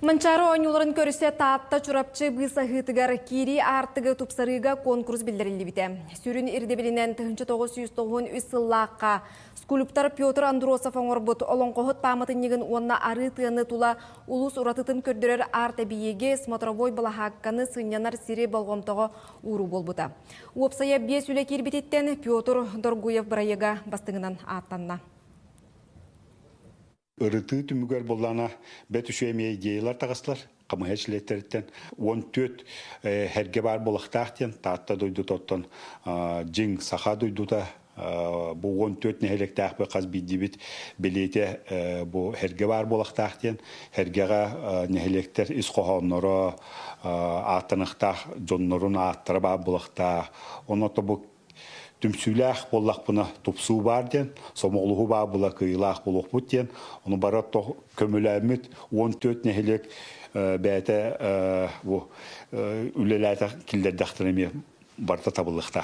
Манчаары оонньууларын көрүсэ Таатта Чурапчы быысаһыытыгар киирии аартыгы тупсарыыга конкурс биллэриллибитэ. Сүрүн ирдэбилинэн 1993 сыллаахха скульптор Петр Андросов оҥорбут олоҥхоһут пааматынньыгын уонна арыы тыаны тула улуус уратытын көрдөрөр арт-эбийиэги смотровой былаһаакканы сынньанар сири болҕомтоҕо ууруу буолбута. Уопсайа биэс үлэ киирбититтэн Петр Доргуев бырайыага бастыҥынан ааттанна. Ырытыы түмүгэр буоллаҕына, бэрт үчүгэй эмиэ идеялар таҕыстылар. Хамыһа чилиэттэриттэн 14 эргэ баар буолуохтаах диэн Таатта дойдута оттон дьиҥ саха дойдута бу 14 нэһилиэктээхпит хас биирдиибит билиэтэ бу эргэ баар буолуохтаах диэн эргэҕэ нэһилиэктэр ис хоһоонноро ааттаныахтаах дьоннорун ааттара баар буолуохтаах. Онон бу түмсүүлээх буоллахпына тупсуу баар диэн, сомоҕолоһуу баар була кыайыылаах буолуохпут диэн, ону бары көмөлөөммүт 14 нэһилиэк бэйэтэ бу үлэлээтэх киллэрдэхтэрэ эмиэ барыта табыллыахтаах.